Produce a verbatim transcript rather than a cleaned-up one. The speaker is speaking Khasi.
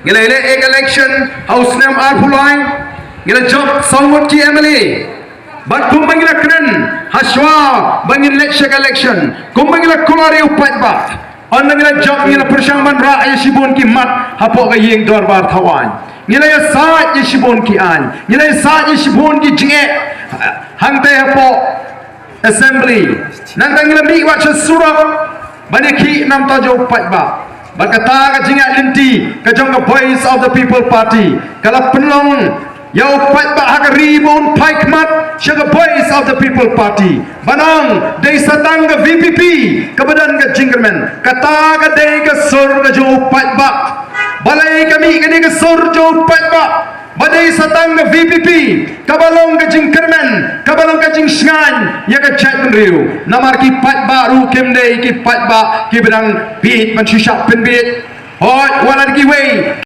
Ngi la leh ek election ha u snem arphew lai. Ngi la jop saw ngut ki M L A. Bad kumba ngi la kren ha shwa ba ngin leit sha ka election, kumba ngi la kular ïa u paidbah, ynda ngi la jop ngi la pyrshang ban rah ïa shibun ki mat hapoh ka ïing dorbar thaw aiñ. Ngi la ïasaid ïa shibun ki aiñ, ngi la ïasaid ïa shibun ki jingeh hangtei hapoh Assembly. Nangta ngi la mih wat sha surok ban ïakhih namar jong u paidbah. Bad kata ka jingïaid lynti ka jong ka Voice of the People Party ka la pynlong ïa u paidbah ha ka ri ba un phai khmat sha ka Voice of the People Party. Ban ong dei sa tang ka V P P kaba don ka jingkyrmen. Kata ka dei ka sur ka jong u paidbah. Balei ka mih ka dei ka sur jong u paidbah? Ba dei sa tang ka V P P kaba long ka jingkyrmen, kaba long ka jingshngaiñ ïa ka jaitbynriew. Namar ki paidbah ruh kim dei ki paidbah kiba dang bieit ban shu shah pynbieit. Hooid, wat la kiwei